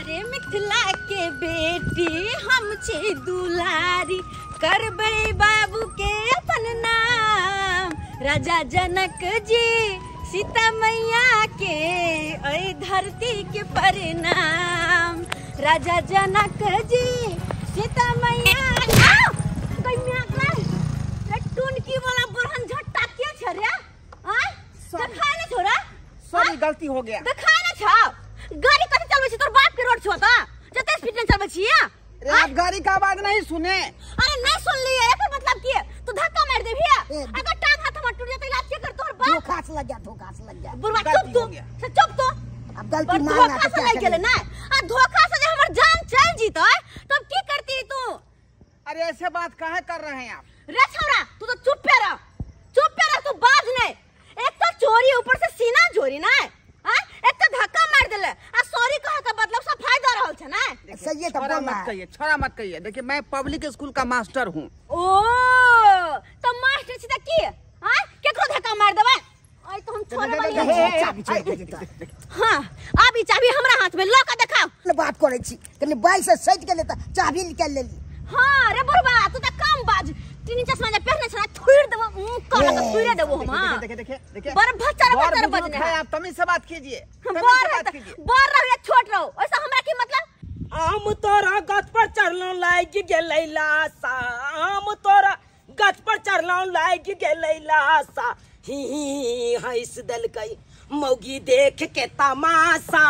अरे मिथिला के बेटी हम छी दुलारी, करबै बाबू के अपन नाम। राजा जनक जी सीता मैया के ऐ धरती के प्रणाम। राजा जनक जी सीता मैया टुनकी वाला बरहन झट्टा के छ रे? आय देखाय ने छोरा, सॉरी गलती हो गया। देखाय ने छ गाड़ी कथि चलबै छी? तोर बाप के रोड छौ त जते स्पीड में चलबै छी। अरे आप गाड़ी का आवाज नहीं सुने? अरे नहीं सुन लिए एकर मतलब की तू धक्का मार देबी? अगर टांग हाथ हमर टूट जेतै इलाज के कर तोर बाप? धोखा से लग गया, धोखा से लग गया। बुढ़वा चुप तू, से चुप तू। अब गलती मानना धोखा से लग गेलै ना, आ धोखा से जे हमर जान चल जीतै तब की करती तू? अरे ऐसे बात काहे कर रहे हैं आप? रे छोरा तू तो चुप पे रह, चुप पे रह, तू बाज नहीं। एक तो चोरी ऊपर से सीना चोरी ना, एक तो धक्का मार देले आ सॉरी कहे का मतलब सब फायदा रहल छ ना। सही है, छोरा मत कहिए, छोरा मत कहिए। देखिए मैं पब्लिक स्कूल का मास्टर हूं। ओ तो मास्टर छी त की हां केकरो धक्का मार देबै? आई तो हम छोरे वाली चाबी। हां अब ई चाबी हमरा हाथ में ल के देखाओ। बात करै छी कनी बाइक से सज गेलै त चाबी निकाल लेली। हां रे बुढ़बा तू त कम बाज, तीन चश्मा जे पहने छना थुइर देबो, काला के थुइरे देबो हम। हां देखिए देखिए देखिए बड़ भचर भचर बजने है। आप तमीज से बात कीजिए, बड़ रहो या छोट रहो ऐसा हमरा की मतलब? आम तोरा गाछ पर चढ़लौ लागि गेलै लासा, आम तोरा गाछ पर चढ़लौ लागि गेलै लासा, ही ही हंस देलकै मौगी देख के तमाशा,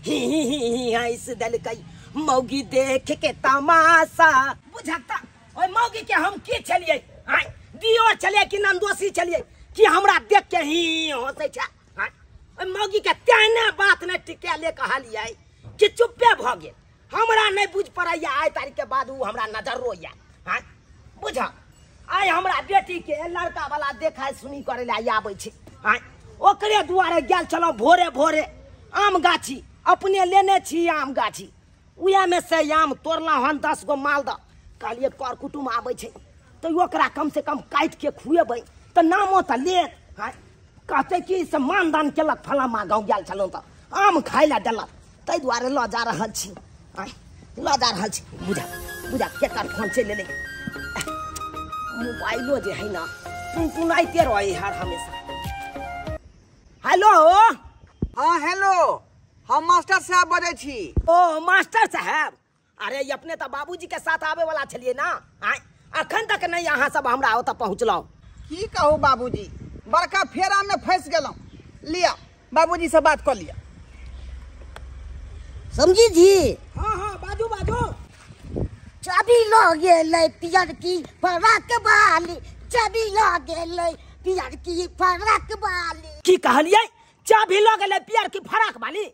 ही ही हंस देलकै मौगी देख के तमाशा। बुझता ओए मौगी के हम की छलियै? आय दियो छलियै कि नंदोसी छलियै कि हमरा देख के ही हंसै छै? आय ओए मौगी के तेने बात नै टिकेले कहलियै कि चुप्पे भ गेल। हमरा नै बुझ पड़ैया आइ तारीख के बाद उ हमरा नजरो या। आय बुझ आइ हमरा बेटी के लड़का वाला देखाय सुनी करे ला आबै छै। आय ओकरे दुआरे गेल छलहुँ भोरे भोरे, आम गाछी अपने लेने छी, आम गाछी उएह में से आम तोड़लहुँ हन 10 गो मालदह। कहलियै कर कुटुम आबै छै तऽ ओकरा कम से कम काटि के खुएबै तऽ नामो तऽ लेत। हँ कहतै कि से मानदान केलक फलामा गाँव गेल छलहुँ तऽ आम खाय लए देलक, ताहि दुआरे लऽ जा रहल छी। आँय लऽ जा रहल छी। बुझा बुझा केकर फोन चलि एलै? मोबाइलो जे है ना टुनटुनाइते रहै हर हमेशा। हेलो। हाँ हेलो, हम मास्टर साहब बजै छी। ओ मास्टर साहब, अरे अपने तऽ बाबूजी के साथ आबे वाला छलियै ना, आय अखन तक नहीं अहाँ सब हमरा ओतऽ पहुँचलहुँ। की कहू बाबूजी, बड़का फेरा में फंस गेलहुँ। लिया बाबूजी से बात कर लिया। समझी जी? हाँ हाँ बाजू बाजू। चाबी लऽ गेलै पियर की फराक वाली, चाबी लऽ गेलै पियर की फराक वाली। की कहलियै? चाबी लऽ गेलै पियर की फराक वाली?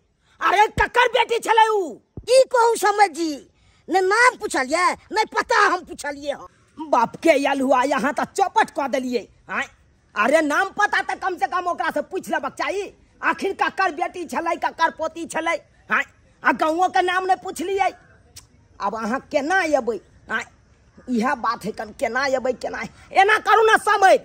अरे ककर बेटी छलै उ? की कहू समझ जी, ने नाम पूछलियै ने पता हम पूछलियै। हम बाप के आयल हुआ यहाँ तऽ चौपट कऽ देलियै। आँय अरे नाम पता तऽ कम से कम ओकरा से पूछि लेबाक चाही, आखिर ककर बेटी छलै ककर पोती छलै। आँय आ गाँवो के नाम नहि पुछलियै। आब अहाँ केना अयबै? आँय इएह बात है कन केना अयबै केना? एना करू ना समझ,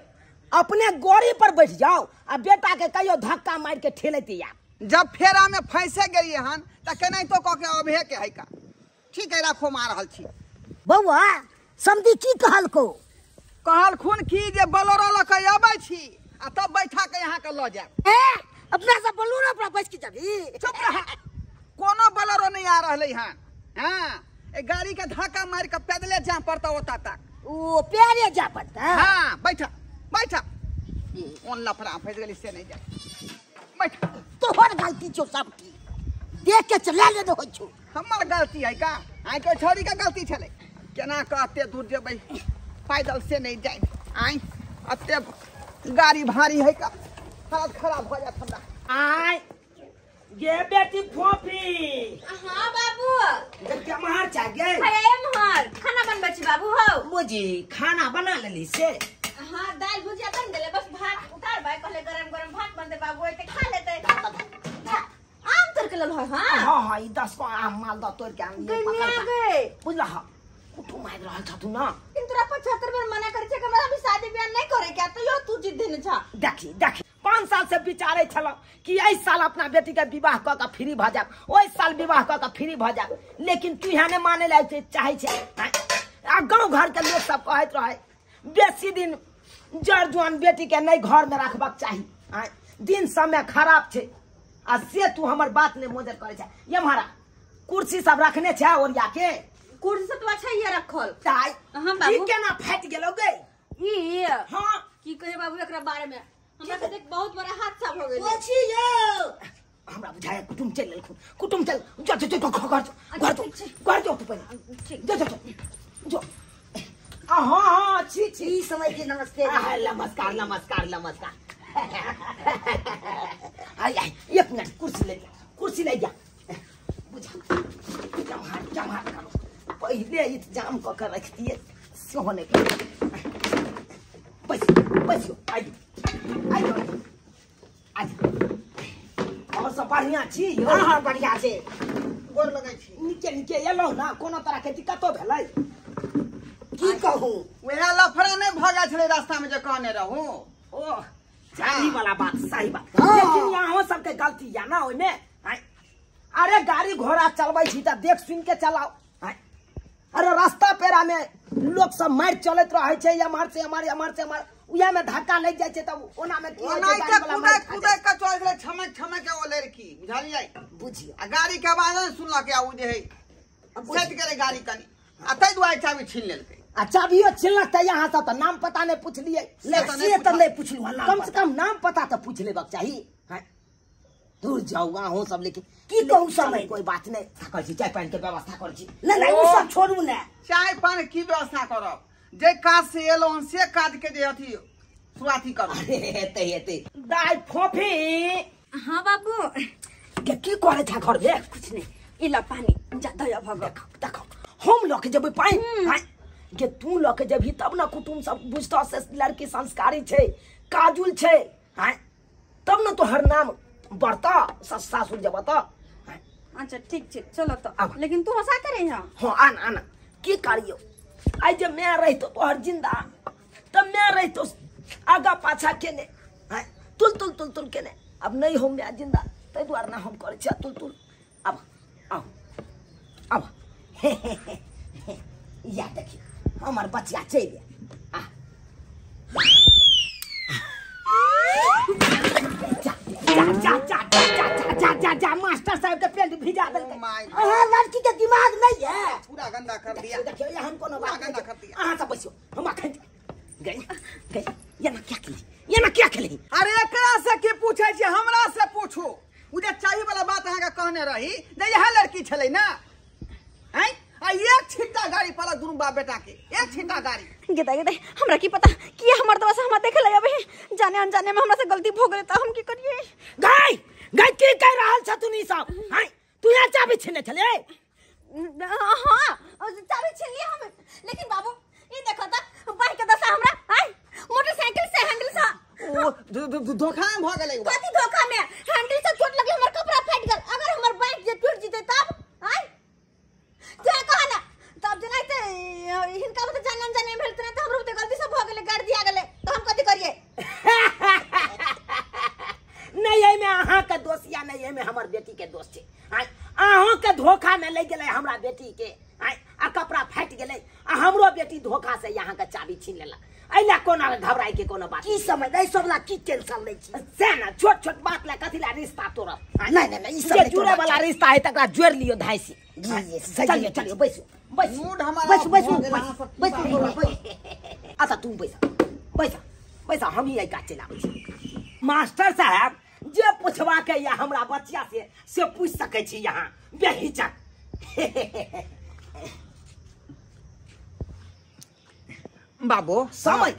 अपने गोड़ी पर बैठ जाओ आ बेटा के कहियो धक्का मारि के ठेलैत आयब। जब फेरा में फंसे गेलियै हन तऽ केनाहितो कऽ के अबहे के है का। ठीक है राखो, मार रहल छी। बौआ समझी की कहलको? कहलखुन की जे बोलेरो लऽ के अबै छी आ तब बैठा के यहाँ के लऽ जायब। ए अपना सब बोलेरो पर बैठ के जाबी? चुप रह, कोनो बोलेरो नहीं आ रहलै हन। हाँ ए गाड़ी के धक्का मार के पैदले जा पड़ता ओता तक। ओ पैरे जा पड़ता? हाँ बैठा बैठा, ओन लफड़ा फंस गेली से नहीं जाए, बैठ। तोहर गलती छौ सब की, देख के चला लेने होइ छौ। हमर गलती है का? आइ के छोरी के गलती छलै। केना के एते दूर जेबै पैदल से नहीं जाए। आइ एते गाड़ी भारी है का, हालत खराब हो जात हमरा। आइ गे बेटी फोफी। हाँ बाबू। केम्हर छै गे? अरे एम्हर खाना बनबै छी बाबू। हौ मोजी खाना बना लेली से? हाँ दाल भुजिया बन गेलै, बस भात उतारबै। कहले गरम गरम भात बनतै बाबू, एते खा लेतै। आम तोड़ के लेलहो? हाँ हाँ हाँ, ई 10 गो आम मालदह तोड़ के आनलियै पकड़ के। बुझलह कुटुम आबि रहल छथुन ना। लेकिन तोरा 75 बेर मना करै छै कि हमरा अभी शादी ब्याह नहीं करे के, तो यो तू जिद धेने छा। देखी देखी 5 साल से विचारै छलहुँ कि एहि साल अपना बेटी के विवाह कऽ के फ्री भऽ जायब, ओहि साल विवाह कऽ के फ्री भऽ जायब, लेकिन तू यहाँ नहि मानै लए चाहै छै। आ गाँव घर के लोक सब कहैत रहै बेसी दिन जर जुआन बेटी के नहि घर में रखबाक चाही, दिन समय खराब छै। आ से तू हमर बात नहि मोजर करै छै। ये महारा कुर्सी सब रखने छै ओरिया के? कुर्सी सब तो अच्छा ही रखल। ताई हां बाबू ई केना फाटि गेलौ गे? ई हां की कहे बाबू एकरा बारे में, हमरा से देख बहुत बड़ा हादसा भ गेल। कोची यो हमरा बुझाया कुटुम चल लेलखुन, कुटुम चल जो जो जो घर घर घर जो तू पहिले जो जो जो। हां हां छी छी ई समय के नमस्ते। नमस्कार नमस्कार नमस्कार। आई आई एक मिनट कुर्सी ले जा, कुर्सी ले जा। बुझा जमहार जमहार करो, पहले इंतजाम क के रखतिए सेहो नहीं। बस बस आइयो आइयो आइयो। और सब बढ़िया छी? हां हां बढ़िया छै, गोर लगै छी। नीचे नीचे एलहुँ ना, कोनो तरह के दिक्कतो भेलै? की कहू वएह लफड़ा नहीं भऽ गेल छलै रास्ता में जे कहने रहू। ओ सही वाला बात, सही बात। लेकिन यहाँ सबके गलती या ना ओइमे। अरे गाड़ी घोड़ा चलबै छी तऽ देख सुन के चलाओ। अरे रास्ता पेरा में लोग सब मारि चलैत रहै छै, एम्हर से एम्हर एम्हर से एम्हर, उएह में धक्का लागि जाइ छै तब ओना में की होइ छै, गाड़ी वाला मारि खा कुदै के चलै छलै छमक छमक के ओ लड़की, बुझलियै? बुझियौ। आ गाड़ी के आवाज नहि सुनलक आ ओ जे है सटि गेलै गाड़ी कनी, आ ताहि दुआरे चाबी छीन लेलकै। आ चाबियो छिनलक तऽ यहाँ सब तऽ नाम पता नहि पुछलियै। से तऽ नहि पुछलहुँ, कम से कम नाम पता तऽ पूछ लेबाक चाही। दूर जाउ अहूँ सब, लेकिन की कहू समय कोई बात नहीं। करै छी चाय पानि के व्यवस्था करै छी। नहीं नहीं ओ सब छोड़ू ने, चाय पानि की व्यवस्था करब, जे काज से एलहुँ से काज के जे अथी शुरुआती करू। हेतै हेतै। दाइ फोफी। हाँ बाबू के की करै छ घर में? कुछ नहीं, ई ला पानी जा दया भग। देखो देखो हम लऽ के जेबै पानि के, तू लऽ के जेबही तब ना कुटुम सब बुझतौ से लड़की संस्कारी छै, काजुल छै, तब ना तोहर नाम बढ़ता सासुर जब तऽ। अच्छा ठीक छै चलो तो, लेकिन तू हंसा करे यहाँ। हाँ आना आना की करियो, आई जे मैं रहितो तोहर जिंदा तब मैं रहितो आगा पाछा केने, तुल तुल तुल तुल केने। अब नहीं हम मैं जिंदा ताहि दुआरे ना हम करै छियै तुल तुल। अब आओ अब हे हे हे या देखियौ हमर बचिया चलि आ जा जा जा जा जा जा जा मास्टर साहब के पेंट भिजा देलकै। अहाँ लड़की के दिमाग नहीं है, पूरा गंदा कर दिया। देखियौ एहन कोनो बात गंदा कर दिया। अहाँ सब बैसियौ, हम अखन गई गई ये ना क्या खेली, ये ना क्या खेली। अरे एकरा से की पूछै छी, हमरा से पूछू। उ जे चाही वाला बात अहाँ के कहने रही जे इएह लड़की छलै ना, हैं? आ एक छिट्टा गाड़ी पलक दुनू बाप बेटा के, एक छिट्टा गाड़ी। गेदा गेदा हमरा की पता कि हमर दवा से हमरा देखे ले अबे, जाने अनजाने में हमरा से गलती भ गेलै त हम की करिए? गाय गाय की कह रहल छ तू नी सब? हैं तू यहाँ चाबी छीने छले? हां चाबी छीन लिए हम, लेकिन बाबू ई देखो त बाइक के दशा हमरा, हैं मोटरसाइकिल से हैंडल से ओ धोखा में भ गेलै। कथि धोखा में? हैंडल से चोट लगले हमर कपड़ा फाटि गेल, अगर हमर बाइक जे टूट जेतै तब हैं जे कहा ना तब जनाइते हिनका बते जाने अनजाने में भेल त हमरो बते गलती से भ गेलै, गाड़ दिया गेलै त हम कथि करिए? नहीं एहिमे अहाँ के दोष या नहीं एहिमे हमर बेटी के दोष छै। अहाँ के धोखा में ले गेलै हमरा बेटी के, आ कपड़ा फाटि गेलै, आ हमरो बेटी धोखा से यहाँ के चाबी छीन लेलक। एहि कोनो घबराय के कोनो बात की समझ नहीं, सब ला की टेंशन लै छी से ना, छोट छोट बात ला कथि ला रिश्ता तोड़ब। नहीं नहीं नहीं ई सब जे जुड़े वाला रिश्ता है तकरा जोड़ लियो धाइसी। जी चलियो चलियो बैसू बैसू मूड हमारा बैसू बैसू बैसू बैसू। अच्छा तू बैसा बैसा बैसा, हम ही एहि काज चलाबै छी। मास्टर साहब जे पूछवा के या हमरा बचिया से पूछ सकै छी यहाँ बेहिचक। बाबू समय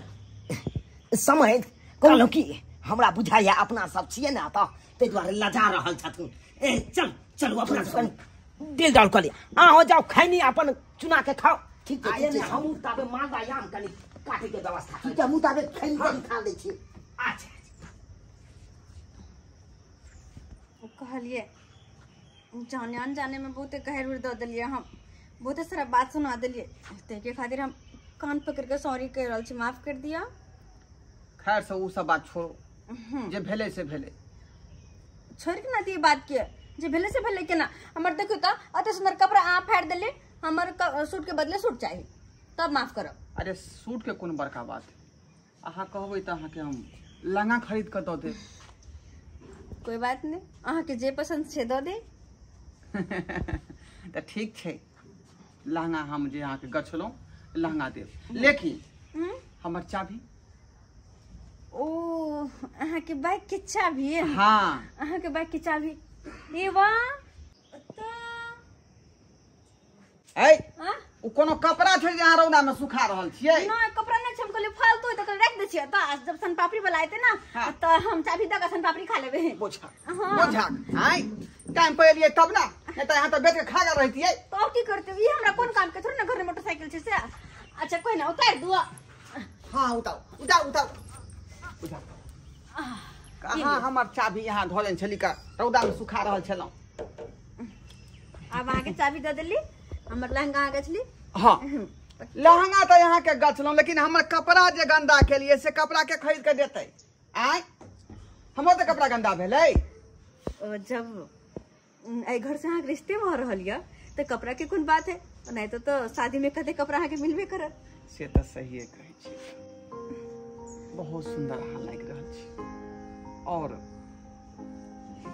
समय कहलहुँ कि हमरा बुझाइया अपना सब छियै ने तऽ ताहि दुआरे लजा रहल छथिन। ए चल चलू अपना सब दिल डाल कऽ लिअ, अहाँ जाउ खैनी अपन चुना के खाउ। ठीक है, हमहूँ ताबे मालदा आम कनि काटे के व्यवस्था। ठीक है, हमहूँ ताबे खैनी कनि खा लै छी। अच्छा कहलिए जाने अनजाने में बहुते गहर उड़ दऽ देलियै हम, बहुते सारा बात सुना देलियै, ताहिके खातिर हम कान पकड़ के सॉरी कह रहल छी, माफ कर दिया। खैर से उ सब बात छोड़ो। जे भेलै से भेलै। छोड़ के ना दिए बात के, जे भेलै से भेलै केना। हमर देखियौ तऽ अते सुंदर कपड़ा अहाँ फाड़ि देली, हमर सूट के बदले सूट चाही, तब माफ करब। अरे सूट के कोन बड़का बात, अहाँ कहबै तऽ अहाँके हम लहंगा खरीद कऽ दऽ देब। कोई बात नहीं, अहाँके जे पसंद छै दऽ दे। तऽ ठीक छै, लहंगा हम जे अहाँके गछलहुँ लहंगा देब, लेकिन हमर चाभी। ओ अहाँके बाइक के चाभी? हाँ अहाँके बाइक के चाभी। ए वाह, ओ कोनो कपड़ा छै जे अहाँ रौदा में सुखा रहल छियै? नहि कपड़ा नहि छै, हम कहलियै फालतू है तऽ राखि दै छियै, तऽ जब सनपापड़ी वाला एतै ना तऽ हम चाभी दऽ कऽ सनपापड़ी खा लेबै। बोझा बोझा आइ टाइम पर एलियै तब ना, नहि तऽ अहाँ तऽ बेच के खा गेल रहितियै। तऽ की करतै, ई हमरा कोन काम के, थोड़े ना घर में मोटरसाइकिल छै से। अच्छा कोई ना, उतारि दू। हाँ उतारू उतारू उतारू। कहाँ हमर चाभी यहाँ धऽ देने छली, का रौदा में सुखा रहल छलहुँ। आब अहाँके चाभी दऽ देली, हमर लहंगा अहाँ गछली। हाँ लहंगा तऽ यहाँ के गछलहुँ, लेकिन हमर कपड़ा जे गंदा केलियै से कपड़ा के खरीद के देतै? आँय हमर तऽ कपड़ा गंदा भेलै। जब एहि घर से अहाँके रिश्ते भऽ रहल यऽ तऽ कपड़ा के कोन बात है, नहीं तो शादी में कते कपड़ा अहाँके मिलबे करत। से तऽ सहिए कहै छी, बहुत सुंदर अहाँ लागि रहल छी। और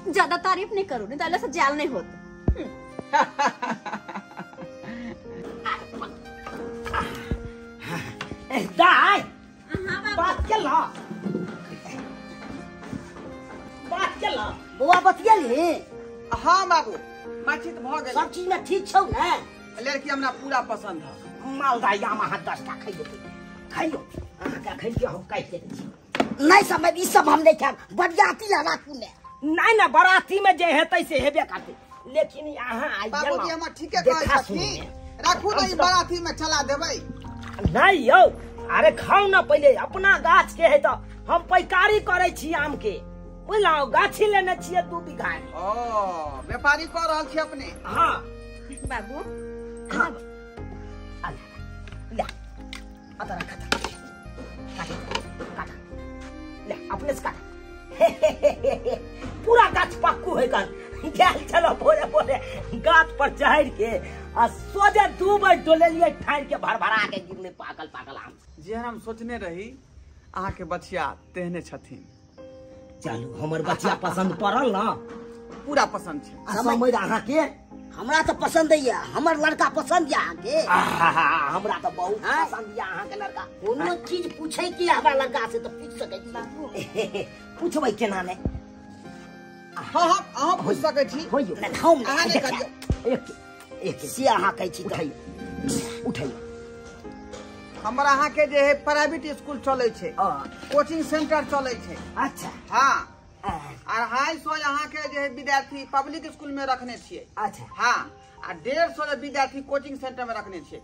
ज्यादा तारीफ नहीं करू, नहीं तो अलग से जाल नहीं होत। दाई बात केला, बात केला बौआ, बतियली? हाँ बाबू बातचीत भऽ गेल, सब चीज में ठीक छौ ने? लड़की हमरा पूरा पसंद है। मालदा आम अहाँ 10टा खैयो खैयो, अहाँके खैलियो हम काटि दै छी। नहीं समय ई सब हम नहीं खायब, बरियाती ला राखू ने। नहीं ना बराती में जे हेतै से हेबे करतै, लेकिन अहाँ आइ बाबूजी हमर ठीके कहै छथिन, राखू ने ई बराती में चला देबै। नहीं यौ, अरे खाउ ना पहिले, अपना गाछ के है तऽ हम पैकारी करै छी आम के, बुझलहुँ? गाछी लेने छियै 2 बीघा। ओ व्यापारी कऽ रहल छी अपने? हाँ बाबू। हाँ ले अतः रखा था, काट काट ले अपने से काट। पूरा गाछ पक्कू है कन गेल चलो भोरे भोरे गाछ पर चढ़ के आ सोझे 2 बेर डोलेलियै, ठाढ़ के भरभरा के गिरले पाकल पाकल आम। जे हम सोचने रही अहाँके बचिया तेहने छथिन। चलू हमर बचिया पसंद पड़ल ना? पूरा पसंद छै। समझ अहाँके? हमरा तऽ पसंद है, हमर लड़का पसंद है अहाँके। हमरा तऽ बहुत पसंद है अहाँके लड़का। कोनो चीज पूछे की हमरा लड़का से तऽ पूछ सकै छी। पूछबै केना नहि? हाँ हाँ अहाँ पूछ सकै छी। हम अहाँ नहि करियौ। एक एक से अहाँ कहै छी। उठैयौ उठैयौ। हमर अहाँके जे है प्राइवेट स्कूल चलै छै, कोचिंग सेंटर चलै छै। अच्छा हाँ, 250 अहाँके जे है विद्यार्थी पब्लिक स्कूल में रखने छियै। अच्छा हाँ, आ 150 विद्यार्थी कोचिंग सेंटर में रखने छियै।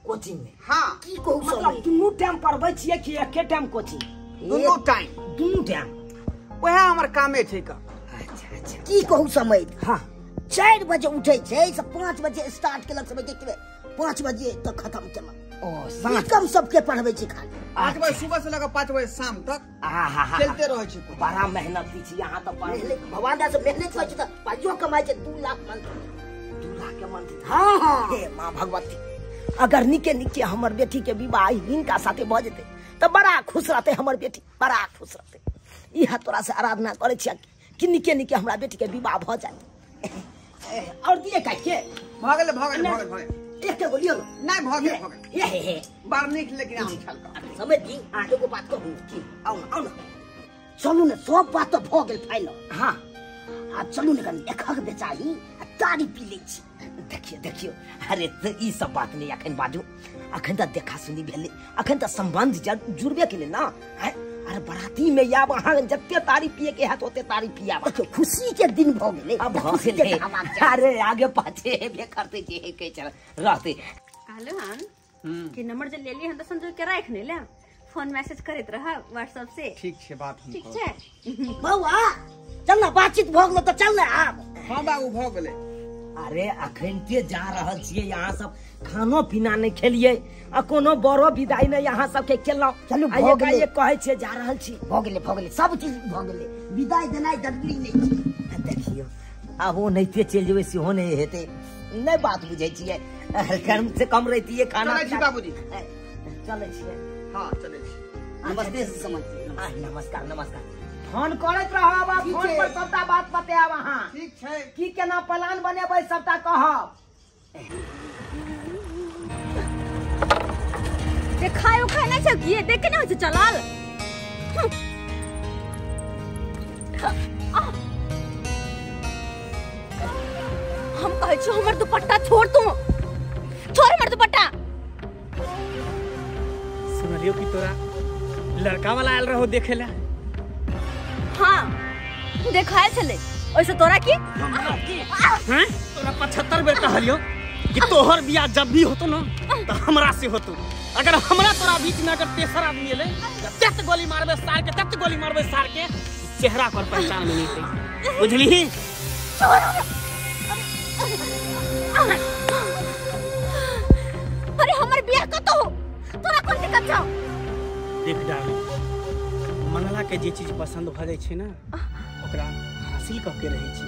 कोचिंग में? हाँ। की कहू, मतलब दुनू टाइम पढ़बै छियै कि एके टाइम कोचिंग? दुनू टाइम। दुनू टाइम वएह हमर कामे छै का। अच्छा अच्छा की कहू समय। हाँ 4 बजे उठै छै से 5 बजे स्टार्ट केलक, समय देखबै 5 बजे तक खत्म केलक। ओ साँझ कम सबके पढ़बै छी खाली। 5 बजे सुबह से लगा 5 बजे शाम तक खेलते रहै छी। बड़ा मेहनती छी अहाँ तऽ। भगवान दास मेहनत करै छी तऽ पाइयो कमाइ छै। 2 लाख मंथ। 2 लाख के मंथ? हाँ हाँ। हे माँ भगवती, अगर निके निके हमर बेटी के विवाह हिनका साथे भऽ जेतै तऽ बड़ा खुश रहतै हमर बेटी, बड़ा खुश रहतै। इएह तोरा से आराधना करै छियै कि निके निके हमरा बेटी के विवाह भऽ जाय। और दिए काटि के भऽ गेलै भऽ गेलै भऽ गेल। एक बोलियो नहीं भऽ गेल भऽ गेल। हे हे बड़ नीक लेकिन आम छल। समझ दी अहाँ एगो बात कहू की? आउ ना आउ ना, चलू ने, सब बात तऽ भऽ गेल फाइनल। हाँ आ चलू ने कनी एकहक बेचाही आ तारी पी लै छी। देखियौ देखियौ, अरे तऽ ई सब बात नहि अखन बाजू, अखन तऽ देखा सुनी भेलै, अखन तऽ संबंध जुड़बे केलै ना। अरे बराती में आब अहाँ जते तारी पिए के हैत ओते तारी पियाब। देखियौ खुशी के दिन भऽ गेलै। अब भऽ गेलै, अरे आगे पाछे हेबे करतै जे हे चल रहतै। कहलहुँ हन कि नंबर जे लेली हन तऽ संजोग के राखि नहि लेब, फोन मैसेज करैत रह व्हाट्सएप से। ठीक छै बात हम ठीक छै बौआ, चल ना बातचीत भऽ गेलो तऽ चल ना आब। हाँ बाबू भऽ गेलै। अरे अखनते जा रहल छियै, यहाँ सब खानो पीना नहीं खेलिए आ कोनो बड़ो विदाई नहीं यहाँ सबके केलहुँ। चलू भऽ गेलै, कहै छियै जा रहल छी। भऽ गेलै भऽ गेलै, सब चीज भऽ गेलै, विदाई देनाइ जरूरी नहि छै। देखियौ आब ओनाहिते चलि जेबै सेहो नहि हेतै, नहि बात बुझै छियै, कम से कम रहितियै खाना। चलै छी बाबूजी, चलै छियै। हाँ चलै छी। नमस्ते समझ। नमस्कार नमस्कार। फोन करैत रहब, फोन पर सबटा बात बतायब अहाँ। ठीक छै। की केना प्लान बनेबै सबटा कहब। जे खाय उखाय नहि छै की देख के नहि होइ छै चलल। हम कहै छी हमर दुपट्टा छोड़, तू छोड़ हमर दुपट्टा। सुनलियो कि तोरा लड़का वाला आयल रहो देखे ला? हाँ देखायल छलै। ओइसे तोरा की? हैं तोरा 75 बेर कहलियो कि तोहर बियाह जब भी होतो ना तो हमरा से होतो, अगर हमरा तोरा बीच में अगर तेसर आदमी एले तत गोली मारबे सार के, तत गोली मारबे सार के, चेहरा पर पहचान में नहीं एतै, बुझली? अरे हमर बियाह कतौ हो, तोरा कोन दिक्कत छौ? देख डार्लिंग, मंगला के जे चीज पसंद भ जाय छै ना ओकरा हासिल क के रहै छै,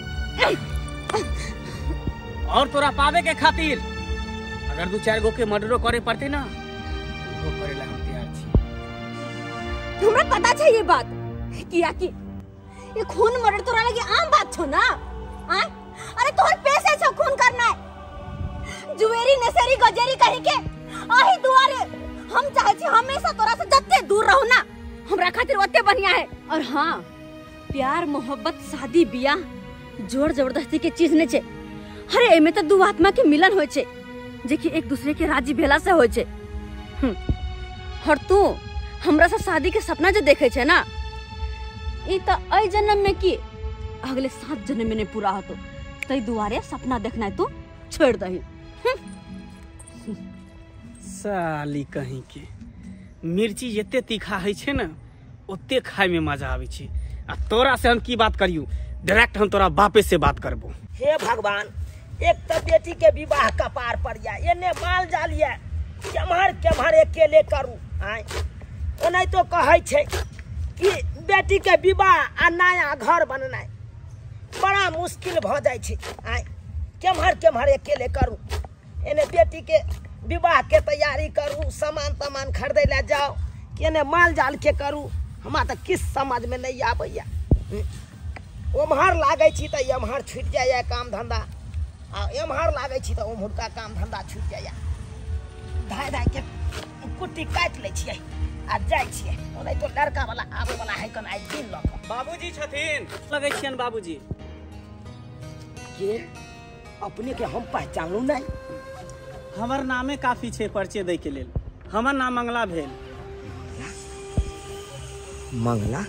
और तोरा पावे के खातिर अगर 2-4 गो के मर्डरो करे पड़ते ना वो करे ला हम तैयार छी। हमरा पता छै ये बात, किया कि ये खून मर्डर तोरा लगे आम बात छौ ना। आ? अरे तोहर पैसे छौ खून करना, जुएरी नसेरी गजेरी कही के आही दुआरे हम चाहे छी हमेशा तोरा से जत्ते दूर रहू ना हमरा खातिर ओते बढ़िया है। और हाँ, प्यार मोहब्बत शादी बियाह जोर जबरदस्ती के चीज नहीं छे। अरे एमे तो दू आत्मा के मिलन होय छे जे कि एक दूसरे के राजी भेला से होय छे। और तू हमरा से शादी के सपना जो देखे छे ना, ई तो अई जन्म में की अगले 7 जन्म में नहीं पूरा होतो, तई दुआरे सपना देखना तू छोड़ दही। साली कहीं के मिर्ची जते तीखा है छे ना ओते खाए में मजा आवे छे। आ तोरा से हम की बात करियो, डायरेक्ट हम तोरा बापे से बात करबो। हे भगवान, एक तो बेटी के विवाह कपार पर या एने माल जाल या केम्हर केम्हर अकेले करू। आय ओनाहि तो कहै छे कि बेटी के विवाह आ नया घर बननाइ बड़ा मुश्किल भ जाइ छे। आय केम्हर केम्हर अकेले करू, एने बेटी के विवाह के तैयारी करू, सामान तामान खरीदे ला जाओ, केने माल जाल के करू, हमरा तो किस समझ में नहीं आबैया। ओम्हर लागै छी तऽ एम्हर छूटि जाइया काम धंधा, आ एम्हर लागै छी तऽ ओम्हुरका काम धंधा छूटि जाइया। धाय धाय के कुट्टी काटि लै छियै आ जाइ छियै। ओनाहितो लड़का वाला आबै वाला है कन आइ दिन लऽ कऽ। बाबूजी छथिन, लगै छियनि बाबूजी के? अपने के हम पहचानलहुँ नहि। हमर नामे काफी छै परिचय दै के लेल, हमर नाम मंगला भेल। मंगला?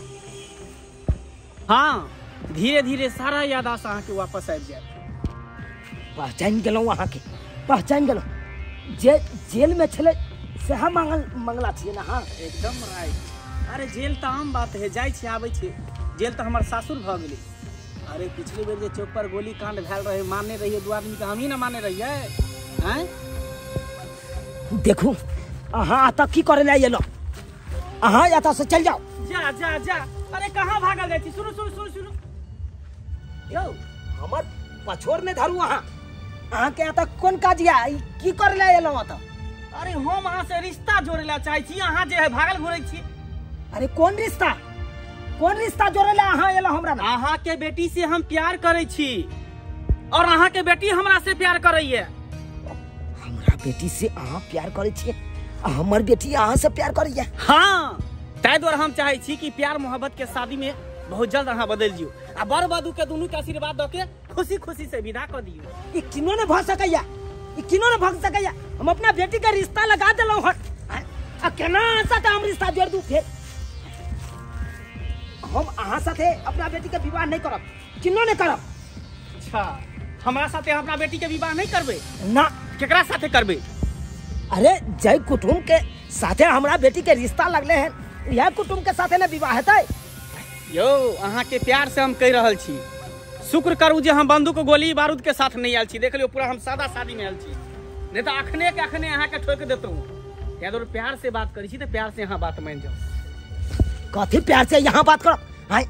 हाँ, धीरे धीरे सारा याददाश्त अहाँके वापस आबि जायत। पहचान गेलहुँ अहाँके, पहचान गेलहुँ। जे जेल में छलै सएह मंगला छियै ना? हाँ एकदम राइट। अरे जेल तऽ आम बात है, जाइ छी आबै छी, जेल तऽ हमर सासुर भऽ गेलै। अरे पिछले बेर जे चौक पर गोली कांड भेल रहे, मारने रहियै 2 आदमी के, हमही ना मारने रहियै। आँय देखू अहाँ एतऽ की करे लए एलहुँ, अहाँ एतऽ से चलि जाउ। जा जा जा, अरे कहाँ भागल जाइ छी? सुनू सुनू सुनू सुनू यौ, हमर पछोर नहि धरू अहाँ। अहाँके एतऽ कोन काज या, की करे लए एलहुँ एतऽ? अरे हम अहाँ से रिश्ता जोड़े ला चाहै छी, अहाँ जे है भागल घुरै छी। अरे कोन रिश्ता, कोन रिश्ता जोड़े ला अहाँ एलहुँ हमरा? अहाँ के बेटी से हम प्यार करै छी और अहाँ के बेटी हमरा से प्यार करैया। हमरा बेटी से अहाँ प्यार करै छियै, हमर बेटी अहाँ से प्यार करैया? हाँ, ताहि दुआरे हम चाहै छी कि प्यार मोहब्बत के शादी में बहुत जल्द अहाँ बदलि जियौ आ बर वधू के दुनू के आशीर्वाद दऽ के खुशी खुशी से विदा कऽ दियौ। ई किनो ने भऽ सकैया, ई किनो ने भऽ सकैया। हम अपना बेटी के रिश्ता लगा देलहुँ हन, आ केना अहाँ साथे हम रिश्ता जोड़ दू? फेर हम अहाँ साथे अपना बेटी के विवाह नहीं करब, किनो नहीं करब। अच्छा, हमरा साथे अपना बेटी के विवाह नहीं करबै? ना। केकरा साथे करबै? अरे जय कुटुम्ब के साथे हमरा बेटी के रिश्ता लगले हैं, यह कुटुम्ब के साथे ने विवाह हेतै। यौ अहाँ के प्यार से हम कहि रहल छी, शुक्र करू जे हम बंदूक गोली बारूद के साथ नहीं आयल छी। देख लियो पूरा हम सादा शादी में आयल छी, नहीं तो अखने के अखने अहाँ के ठोक देतहुँ। याद प्यार से बात करी छी तो प्यार से यहाँ बात मान जाओ। कथी प्यार से यहाँ बात करब? हाय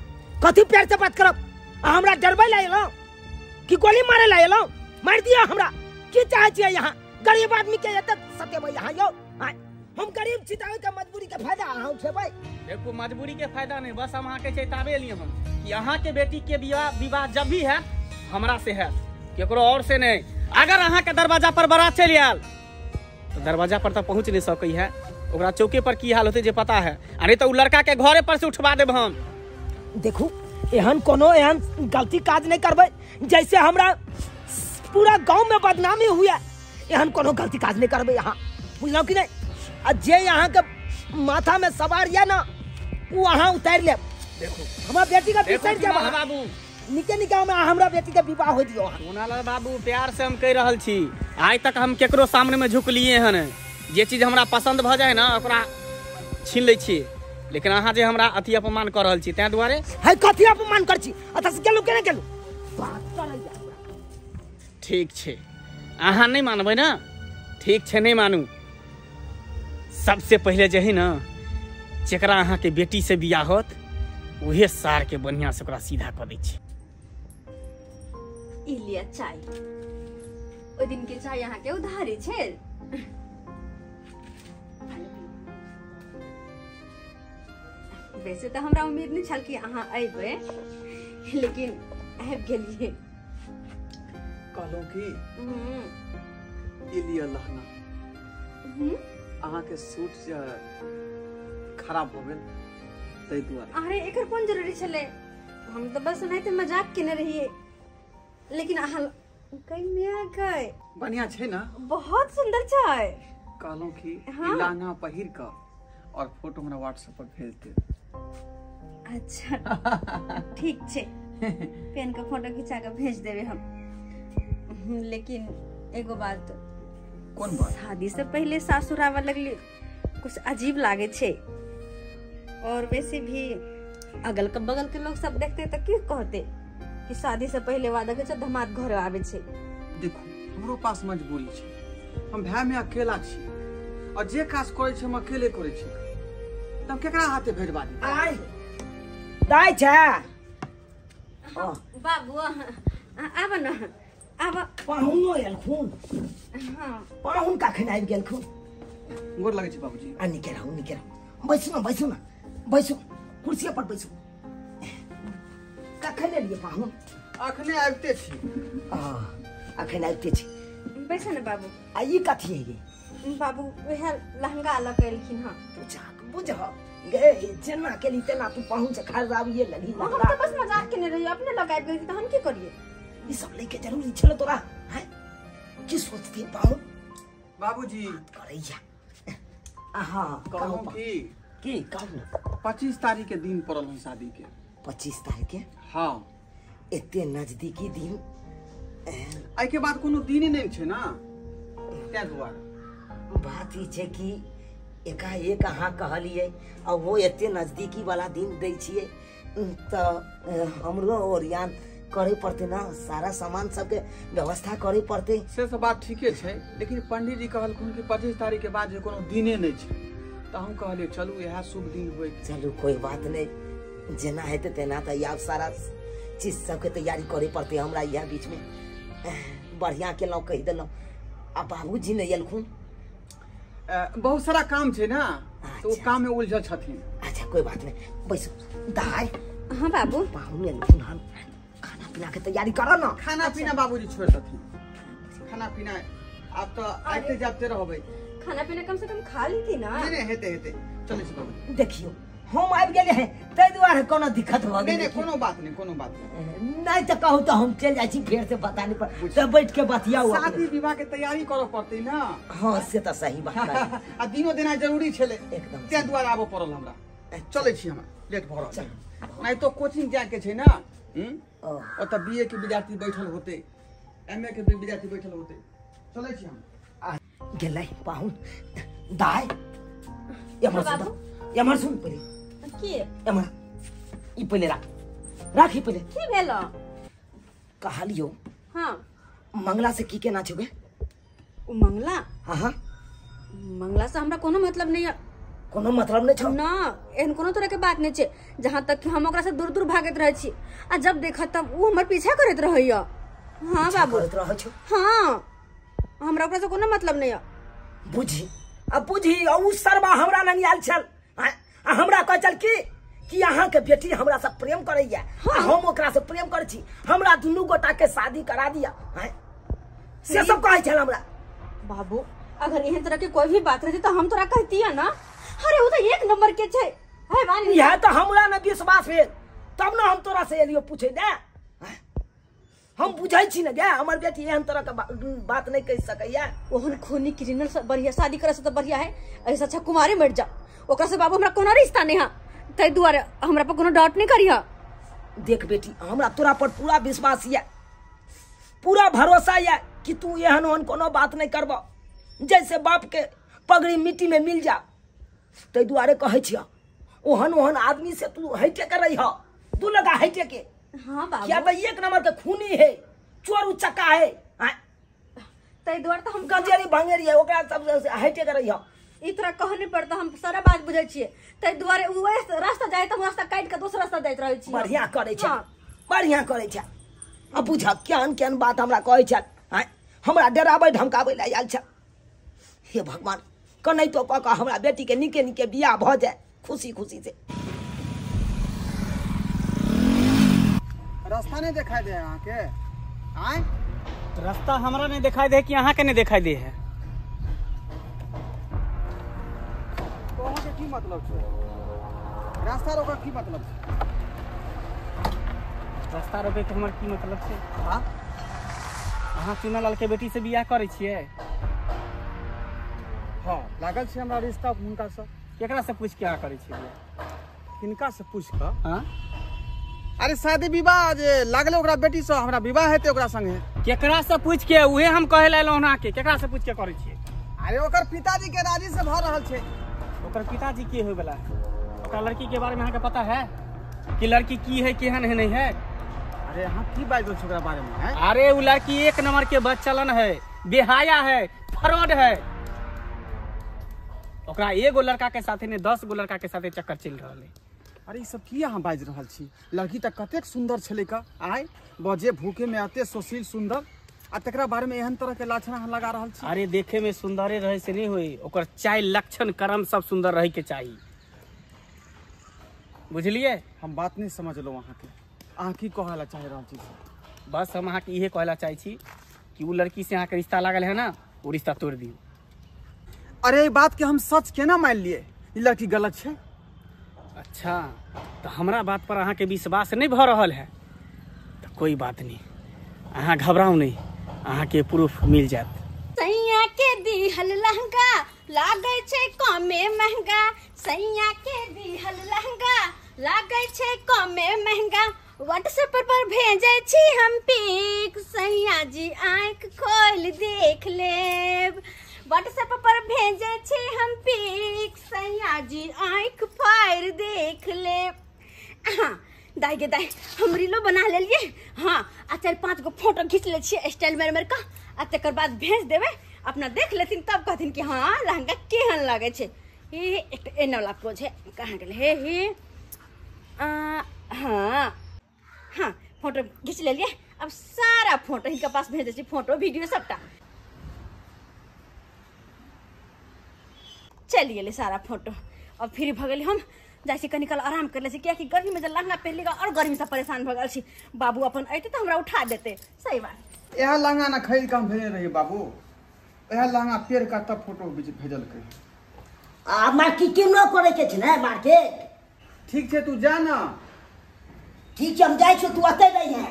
कथी प्यार से बात करब? हमरा डरबै ला एलहुँ कि गोली मारे ला एलहुँ? मार दिया हमरा। की चाहै छियै यहाँ गरीब आदमी के एते सतेबै यहाँ यौ? हाय हम गरीब छी तऽ ओहिके मजबूरी के फायदा अहाँ उठेबै? देखो मजबूरी के फायदा नहीं, बस हम अहाँ के चेतावे लिए हम कि अहाँ के बेटी के विवाह जब भी है हमरा से है, केकरो और से नहीं। अगर अहाँ के दरवाजा पर बारात चलि आयल तो दरवाजा पर तो पहुँच नहीं सकै है, ओकरा चौके पर की हाल होते जे पता है। अरे तो उ लड़का के घरे पर से उठवा देब हम। देखू एहन कोनो एहन गलती काज नहीं करबै जैसे हमरा पूरा गांव में बदनामी हुआ। एहन कोनो गलती काज नहीं करबै यहाँ, बुझलहुँ कि नहीं? आ जे यहाँ के माथा में सवार या ना वो अहाँ उतारि लेब। देखो हमरा बेटी के बिसरि जाब बाबू, निके निके में हमरा बेटी के विवाह हो दियो। सोनालाल बाबू प्यार से हम कह रहल छी, आइ तक हम केकरो सामने में झुकलिए हन। जे चीज हमरा पसंद भ जाए ना ओकरा छीन लै छी, लेकिन अहाँ जे हमरा अति अपमान कर रहल छी तैं दुआरे। है कथी अपमान कर छी? अतः से गेलू केना गेलू बात करैया। ठीक छै अहाँ नहीं मानबै ना, ठीक छै नहीं मानू। सबसे पहले जे है ना जेकरा अहाँ के बेटी से बियाह होत उहे सार के बढ़िया से ओकरा सीधा कऽ दै छी। ई लिअ चाय, ओहि दिन के चाय अहाँ के उधारी छै। वैसे तो हमरा उम्मीद नहीं छल कि अहाँ अयबै, लेकिन आबि गेलियै। कहलहुँ कि ई लिअ लहंगा, अहाँ के सूट जे खराब हो गेल ताहि दुआरे। अरे एकर कोन जरूरी छलै, हम तऽ बस ओनाहिते मजाक केने रहियै। लेकिन अहाँ कहिया गए? बढ़िया छै ना, बहुत सुंदर छै। कहलहुँ कि ई लहंगा पहिर कऽ और फोटो हमरा व्हाट्सएप पर भेज देब। अच्छा ठीक छै, पेन के फोटो खिंचा के भेज देबै हम। लेकिन एगो बात। कोन बात? शादी से पहले सासुर आवे लगली कुछ अजीब लागे छै, और वैसे भी अगल के बगल के लोग सब देखते तो की कहते कि शादी से पहले वादा के धमाद घर आवे छै। देखो हमरो पास मजबूरी छै, हम भाई में अकेला छी और जे काज करै छी हम अकेले करै छी, तब केकरा हाथे भेजबा दी? आय दाइ छै बाबू आब न आब। पाहुनो एलखुन? हाँ पाहुन कखन आबि गेलखुन? गोर लगै छै बाबूजी। आ निके रहू निके रहू, बैसू ना बैसू ना बैसू, कुर्सी पर बैसू। कखन एलियै पाहुन? अखने आबिते छी। अखन आबिते छी। बैसू ने बाबू। आ ई कथी है गे? बाबू वएह लहंगा लऽ के एलखिन हँ। तू जाक बुझ गे, जेना केली तेना तू पाहुन से खराबिये लगली। हम तऽ बस मजाक केने रहियै, अपने लग आबि गेली तऽ हम की करियै? ई सब लैके जरूरी छल तोरा? हैं की सोचती पाहुन? बाबूजी करैया। हाँ कहूँ की कहू ना। 25 तारीख के दिन पड़ल हन शादी के। 25 तारीख के? हाँ एते नजदीकी दिन। एहि के बाद कोनो दिन नहीं छै ना, तैं दुआरे। बात ई छै कि एकाएक अहाँ कहलियै आ वो एते नजदीकी वाला दिन दै छियै तऽ हमरो ओरियान करे पड़तै ना, सारा सामान सबके व्यवस्था करे पड़तै। से सब बात ठीके छै, लेकिन पंडित जी कहलखुन कि 25 तारीख के बाद जे कोनो दिने नहीं छै, तऽ हम कहलियै चलू इएह शुभ दिन होइ। चलू कोई बात नहीं, जेना हेतै तेना। तऽ आब सारा चीज सबके तैयारी करे पड़तै हमरा इएह बीचमे। बढ़िया केलहुँ कहि देलहुँ। आ बाबूजी नहि एलखुन? बहुत सारा काम छै ना, तो ओ काम में उलझल छथिन। अच्छा कोई बात नहीं, बैसू। दाइ। हाँ बाबू। पाहुन एलखुन हन, खाना पीना के तैयारी करो ना। खाना पीना बाबूजी छोड़ देथिन, खाना पीना आब तो आते जाते रहबै। खाना पीना कम से कम खा लीती ना। नहीं नहीं हेते हेते चलै छी बाबूजी। देखियो हम आबि गेले हैं ताहि दुआरे कोनो दिक्कत भऽ गेलै? नहीं नहीं कोनो बात नहीं, कोनो बात नहीं। नहीं तऽ कहू तऽ हम चलि जाइ छी फेर से पता नहीं पर तऽ बैठ के बतियाउ। शादी विवाह के तैयारी करऽ पड़तै ना। हाँ से तऽ सही बात है। आ दिनो देना जरूरी छलै एकदम, ताहि दुआरे आबऽ पड़ल हमरा। चलै छी हमरा, लेट भऽ रहल। नहीं तो कोचिंग जाए के छै ना, ओतऽ बीए के विद्यार्थी बैठल होते, एमए के भी विद्यार्थी बैठल होते। चलै छी हम। गेलै पाहुन। दाइ एम्हर सुन, एम्हर सुन पहिले। की? एम्हर ई पहिले राख, राख ई पहिले। की भेल? कहलियो। हाँ मंगला से की केना छौ गे? उ मंगला? हाँ हाँ मंगला से हमरा कोनो मतलब नहीं है। कोनो मतलब नहीं छौ? ना एहन कोनो तरह के बात नहीं छे। जहाँ तक कि हम ओकरा से दूर दूर भागैत रहै छी आ जब देखा तब उ हमर पीछा करैत रहैया। हाँ बाबू करैत रहै छौ? हाँ हमरा ओकरा से कोनो मतलब नहीं है। बुझी अब बुझी उ सरबा हमरा लग आयल छल आ हमरा कहै छल कि अहाँ के बेटी हमरा से प्रेम करैया। हाँ। हम ओकरा से प्रेम करै छी, हमरा दुनू गोटा के शादी करा दिया। से सब कहै छल हमरा। बाबू अगर एहन तरह के कोई भी बात रहती तो हम तोरा कहती ना। अरे वो तो एक नंबर के छे। यह तो हमरा न विश्वास भेल तब न हम तोरा से एलियो पूछे दे। हम बुझै छी न गे हमर बेटी एहन तरह के बात नहीं कह सकैया। ओहन खूनी क्रिमिनल से बढ़िया शादी करे से तो बढ़िया है ऐसा अच्छा कुमारी मर जा। ओकरा से बाबू हमरा कोनो रिश्ता नहीं है, तै दुआरे हमरा पर कोनो डाउट नहीं करिहा। देख बेटी हमरा तोरा पर पूरा विश्वास ये, पूरा भरोसा ये कि तू एहन ओहन कोनो बात नहीं करब, जैसे बाप के पगड़ी मिट्टी में मिल जा। तै दुआरे कहै छियह ओहन ओहन आदमी से तू हटे के रही, तू लगा हटे के। हाँ बाबू क्या भाई एक नंबर के खूनी है, चोर उचक्का है। तै दुआरे तो हम गंजेरी भंगेरी है, ओकरा सब हटे के रही। ई तोरा कहने पर तो हम सारा बात बुझै छियै, तै दुआरे उ रास्ता जाय त हम रास्ता काटि के दोसर रास्ता जाइत रहै छियै। बढ़िया करै छै, बढ़िया करै छै। अब बुझ केहन केहन बात हमरा कहै छै, हमरा डराबै धमकाबै लए आयल छै। हे भगवान कनै तो कऽ कऽ हमरा बेटी के नीके नीके बियाह भऽ जाए खुशी खुशी से। रास्ता नहीं दिखाई दे अहाँ के? आय रास्ता हमरा नहीं दिखाई दे कि अहाँ के नहीं दिखाई दे है? तो अहाँ के की मतलब छै? रास्ता रोके की मतलब छै? रास्ता रोके के हमर की मतलब छै? हाँ अहाँ चुनालाल के बेटी से बियाह करै छियै? हाँ लागल छै हमरा रिश्ता हुनका से। केकरा से पूछ के अहाँ करै छियै बियाह? किनका से पूछ कऽ? हाँ अरे शादी विवाह जे लागले ओकरा बेटी से हमरा विवाह हेतै ओकरा संगे। केकरा से पूछ के? उहे हम कहै लए एलहुँ अहाँके, केकरा से पूछ के करै छियै? अरे ओकर पिताजी के राजी से भऽ रहल छै। ओकर पिताजी के होय वाला है? ओकरा लड़की के बारे में अहाँके पता है कि लड़की की है केहन है नहीं है? अरे अहाँ की बाजि रहल छी ओकरा बारे में? है अरे उ लड़की एक नंबर के बदचलन है, बेहाया है, फ्रॉड है। ओकरा एगो लड़का के साथे ने 10 गो लड़का के साथे चक्कर चलि रहल है। अरे ई सब की अहाँ बाजि रहल छी? लड़की तऽ कतेक सुंदर छलै का, आय बजे भूखे में एते सुशील सुंदर, आ तकरा बारे में एहन तरह के लाछना अहाँ लगा रहल छी। अरे देखे में सुंदरे रहे से नहीं होई, ओकर चाल लक्षण कर्म सब सुंदर रहे के चाही, बुझलिए? हम बात नहीं समझलहुँ अहाँके, अहाँ की कहै ला चाहि रहल छी? बस हम अहाँके इहे कहै ला चाहै छी कि उ लड़की से अहाँके रिश्ता लागल है ना, उ रिश्ता तोड़ि दियौ। अरे ई बात के हम सच केना मान लिए? ई लड़की गलत छै। अच्छा तो हमरा बात पर अहाँके विश्वास नहीं भऽ रहल है तो कोई बात नहीं, अहाँ घबराउ नहीं, अहाँके प्रूफ मिल जायत। सैया के दिहल लहंगा लागै छै कमे महंगा, सैया के दिहल लहंगा लागै छै कमे महंगा, व्हाट्सएप पर भेजै छी हम पिक, सैया जी आँख खोल देख लेब। व्हाट्सएप पर भेजै छी हम पिक, सैया जी आँख फाड़ देख लेब। हाँ दाई गे दाई हम रीलो बना लेलिए। हाँ आ 4-5 गो फोटो खींच ले छियै स्टाइल मारि मारि कऽ, आ तकर बाद भेज देबै, अपना देख लेथिन तब कहथिन कि हाँ लहंगा केहन लगै छै। हे एकटा एना वाला पोज है, कहाँ गेलै? हे हे हाँ हाँ फोटो खींच लेलिए। अब सारा फोटो हिनका पास भेज दै छी, फोटो वीडियो सबटा चलि गेलै सारा फोटो। अब फिर भऽ गेलै, हम जाइ छी कनी काल आराम कर लै छी, कियाकि गर्मी में जे लहंगा पहिरली और गर्मी से परेशान भऽ गेल छी। बाबू अपन अयतै तऽ हमरा उठा देतै। सही बात। इएह लहंगा ने खरीद कऽ हम भेजने रहियै बाबू, इएह लहंगा पहिर कऽ तब फोटो भेजलकै। आ मार्केटिंग करे के छै ने, मार्केट। ठीक छै तू जा ना। ठीक छै हम जाइ छी, तू अतै रहिहे।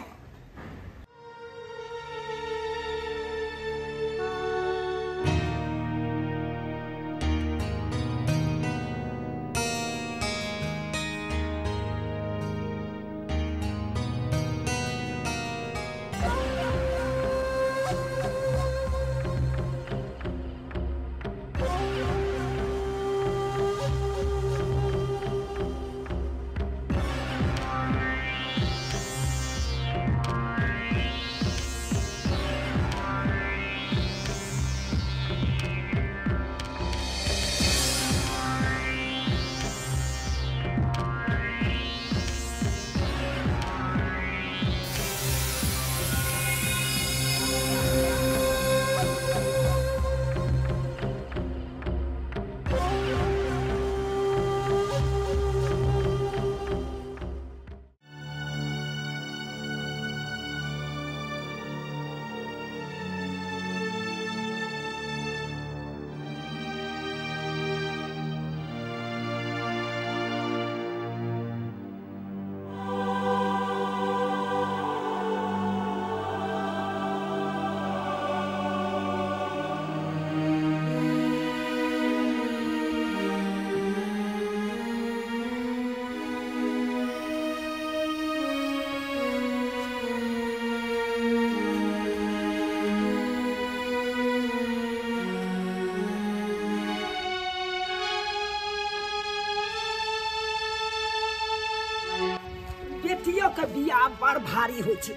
बोरा बड़ भारी होइ छै,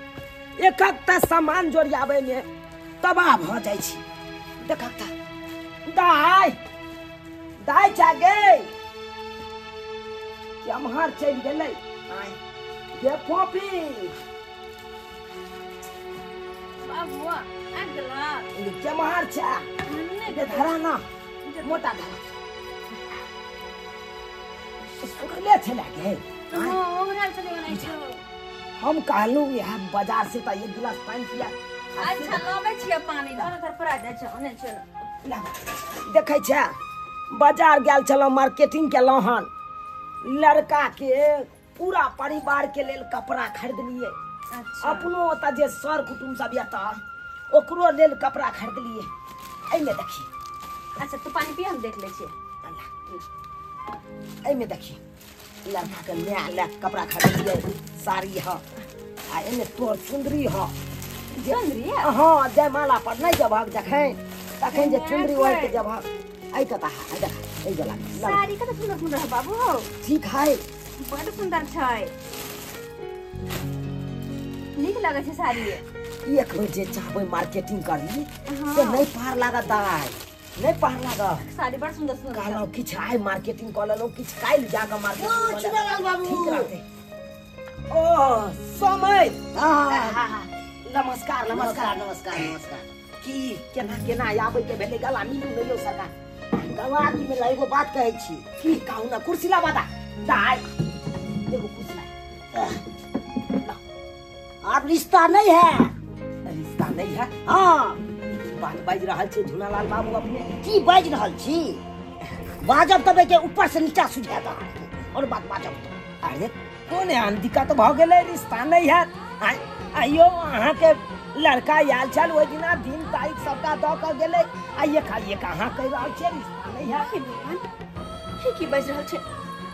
एक एकटा सामान जोड़ियाबै में तबाह भऽ जाइ छी। देखक त दाइ दाइ जागे केम्हर चलि गेलै गे फोपी। बाबू आबि गेला? केम्हर छै? धरा ना मोटा धरा सुखले छलै गे। हम कहलहुँ यहाँ बाजार से एक गिलास पानी पिया। अच्छा लाबै छियै पानी, धर धर पड़ा जाइ छै ओने चल। देखै छै बाजार गेल छलहुँ, मार्केटिंग केलहुँ हन, लड़का के पूरा परिवार के लेल कपड़ा खरीदलियै। अपनो ओतऽ जे सर कुटुम्ब सब एतऽ ओकरो लेल कपड़ा खरीदलियै। एहिमे देखी। अच्छा तू पानी पिया, हम देख लै छियै। एहिमे देखी लड़का के नया लए कपड़ा खरीदलियै, साड़ी ह आ एहिमे तोर चुन्दरी ह। चुन्दरी? हाँ, जयमाला पर नहीं जबहक जखन तखन जे चुन्दरी ओढ़ के जबहक एहि कता है देख एहि वाला साड़ी कते सुंदर सुंदर है बाबू। हो ठीक है, बड़ सुंदर छै, नीक लगै छै साड़ी। एक बेर जे चाहबै मार्केटिंग करी से नहीं पार लागत दाइ, नहीं पार लागत। साड़ी बड़ सुंदर सुंदर कहलहुँ किछु आइ मार्केटिंग कऽ लेलहुँ, किछु काल्हि जाकऽ मार्केटिंग कऽ लेलहुँ, ठीक रहतै। ओ समय नमस्कार नमस्कार नमस्कार नमस्कार। की केना केना आबै के भेलै? गला मिलू नहि यौ सरकार। गला की मिला, एगो बात कहै छी। की कहू ना, कुर्सी लाबा दा दाइ, एगो कुर्सी ला। आब रिश्ता नहीं है। रिश्ता नहीं है? हाँ। बात बाजि रहल छै झूनालाल बाबू अपने। की बाजि रहल छी? बाजब तबे के ऊपर से नीचा सुझाता और बात बाजब तो। अरे कोन एहन दिक्कत भऽ गेलै रिश्ता नहीं है? आइयो अहाँके लड़का आयल छल ओहि दिना, दिन तारीख सबटा दऽ कऽ गेलै, आ एक अहाँ कहि रहल छियै रिश्ता नहीं है। भगवान की बाजि रहल छै,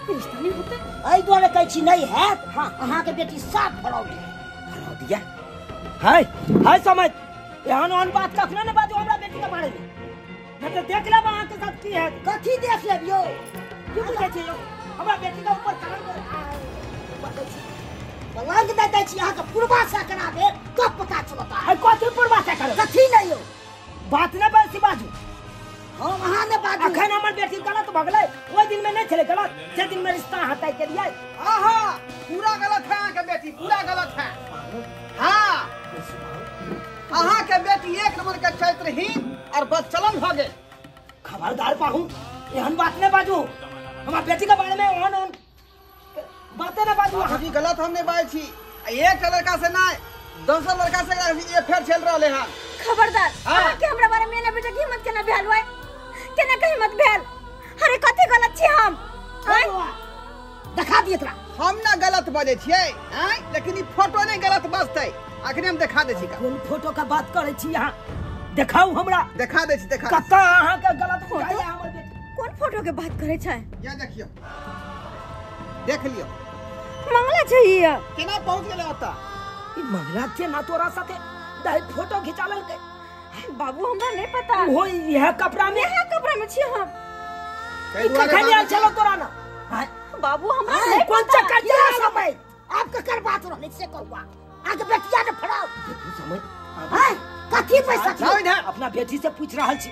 रिश्ता नहीं होतै? एहि दुआरे कहै छी नहीं हैत। हाँ, अहाँके बेटी साफ फरौड है। फरौड यऽ? है है समझ, एहन ओहन बात कखनो नहि बाजू हमरा बेटी के बारे में, नहीं तो देख लेब अहाँके साथ की हैत। कथी देख लेब यौ? की बुझै छियै यौ हमरा बेटी के ऊपर कलंक कलंक दे दै छी अहाँके, पुरबा से करा देब तब पता चलता। है कथी पुरबा से करब? कथी नहि यौ, बात नहि बेसी बाजू। हम अहाँ नहि बाजू। अखन हमर बेटी गलत भऽ गेलै, ओहि दिन में नहि छलै गलत, जे दिन में रिश्ता अहाँ तय केलियै। आहा पूरा गलत है अहाँके बेटी, पूरा गलत है। हाँ अहाँके बेटी एक नंबर के चरित्रहीन और बदचलन भऽ गेल। खबरदार पाहू एहन बात नहि बाजू हमरा बेटी के बारे में, ओहन ओहन बाते नहि बाजू। अहाँ गलत हम नहि बाजै छी, एक लड़का से नहीं दोसर लड़का से अफेयर चल रहले हन। खबरदार अहाँके हमरा बारे में ना बेटा की हिम्मत केना भेल होय, केना के हिम्मत भेल? अरे कथी गलत छी हम? देखा दिए तोरा। हम ना गलत बजै छियै आँय, लेकिन ई फोटो नहीं गलत बजतै, अखने हम देखा दै छी। कोन फोटो का बात करै छी अहाँ? देखाउ हमरा। देखा दै छी, देखा। कतऽ अहाँके गलत फोटो? हमर बेटी कोन फोटो के बात करै छै? या देखियौ, देख लियौ। मंगला छै ई। केना पहुंच गेलै ओतऽ? ई मंगला केना तोरा साथे दाइ फोटो घिचा लेलकै? बाबू हमरा नहीं पता। ओहो इएह कपड़ा में? इएह कपड़ा में छी हम। ई कखन आयल छलौ तोरा ना? बाबू हमरा नहीं कोन चक्कर चला समय आप ककर बात रहलै से कहू। आगे बेटिया ने फड़ाओ। देखू समय हैं कथी पैसा छै? अपना बेटी से पूछ रहल छी,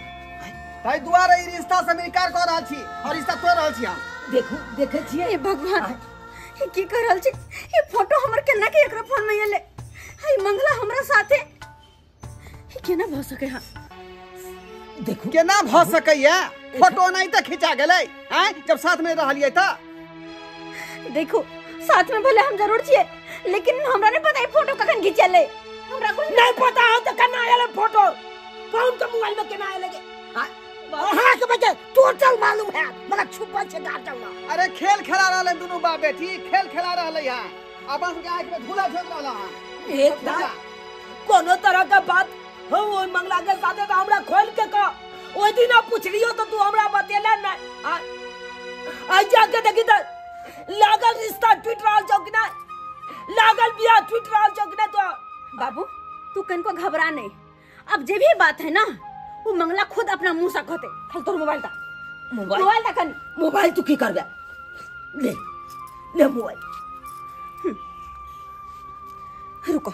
ताहि दुआरे ई रिश्ता से इनकार कऽ रहल छी और रिश्ता तोड़ रहल छी हम। देखू देखै छियै। हे भगवान ई की कर रहल छी? ई फोटो हमर केना के एकरा फोन में एलै? हे मंगला हमरा साथे ई केना भऽ सकै? हां देखू केना भऽ सकैया? फोटो नहीं तऽ खिंचा गेलै हैं जब साथ में रहलियै तऽ। देखो साथ में भले हम जरूर छियै, लेकिन हमरा नहीं पता ई फोटो कखन घिचेलै। हमरा कुछ नहीं पता हो तऽ केना आयल फोटो, कौन के मोबाइल में केना आयल गे? अहाँ के बच्चे टोटल मालूम है, मगर छुपल छै गार्डन में। अरे खेल खेला रहलै दुनू बाप बेटी, खेल खेला रहलै है, अपन सबके आँख में धूला झोंक रहल है। एक कोनो तरह के बात हो ओहि मंगला के साथे तऽ हमरा खोल के कह। ओहि दिना पुछलियो तऽ तू हमरा बतेला नहीं। आ जाके देखी तऽ लागल रिश्ता टूट रहल छौ कि नहीं, लागल बियाह टूट रहल छौ कि नहीं। तो बाबू तू कनको घबरा नहीं, अब जे भी बात है ना वो मंगला खुद अपना मुंह से कहते। खाली तोर मोबाइल दा, मोबाइल दा कनी। मोबाइल तू की करबे? ले ले मोबाइल। रुको